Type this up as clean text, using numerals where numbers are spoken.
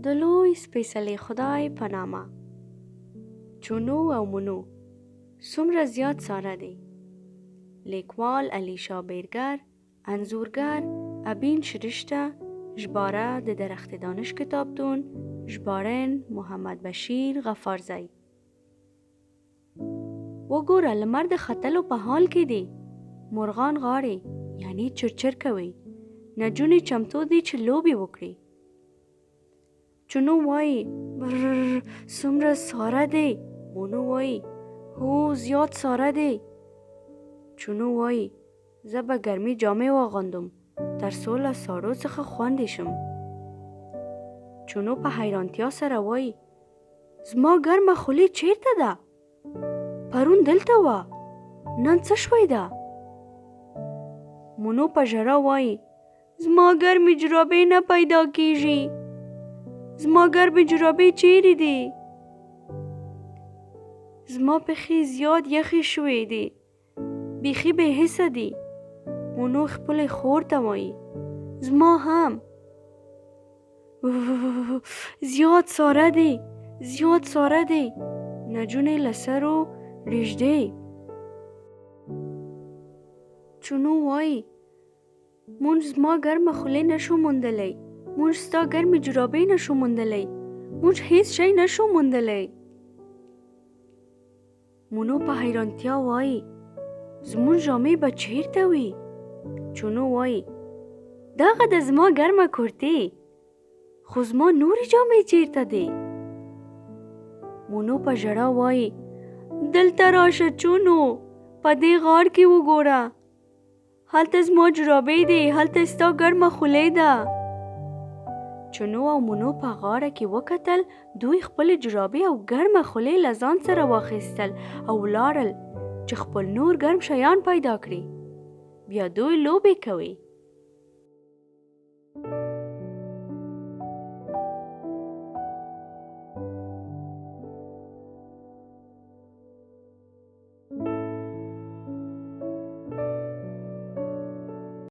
د لوی سپېڅلي خدای په نامه. چونو او مونو څومره زیات ساره دي. لیکوال علیشا بیرګر، انځورګر ابین شرشته، ژباره د درخت دانش کتابتون، ژباړن محمد بشیر غفارزی. وګوره لمر د ختلو په حال کې دی. مرغان غاړي یعنی چرچر کوي. نجونې چمتو دي چې لوبې وکړي. چونو وایي برر څومره ساره دی. مونو وایي هو زیات ساره دی. چونو وایي زه به ګرمي جامې واغوندم تر څو له ساړو څخه خوندي شم. چونو په حیرانتیا سره وایي زما ګرمه خولې چیرته ده؟ پرون دلته وه، نن څه شوی ده؟ مونو په ژړا وایي زما ګرمې جرابې نه پیدا کیږي، زما ګرمې جرابې چیرې دي؟ زما پښې زیات یخې شوې دي، بیخي بې حسه دي. مونو خپلې خور ته وایي زما هم. زیات ساره دی، زیات ساره دی. نجونې له سرو رېږدي. چونو وایي مونږ زما ګرمه خولې نشو موندلی، مونږ ستا ګرمې جرابې نشو موندلی، مونږ هیڅ شی نشو موندلی. مونو په حیرانتیا وایي زمونږ جامې به چیرته وي؟ چونو وایي دغه د زما ګرمه کورتې، خو زما نورې جامې چیرته دي؟ مونو په ژړا وایي دلته راشه چونو، په دې غار کې وګوره، هلته زما جرابې دي، هلته ستا ګرمه خولۍ ده. چونو او مونو په غاړه کې وکتل، دوی خپلې جرابې او ګرمه خولۍ له ځان سره واخیستل او ولاړل چې خپل نور ګرم شیان پیدا کړي. بیا دوی لوبې کوي.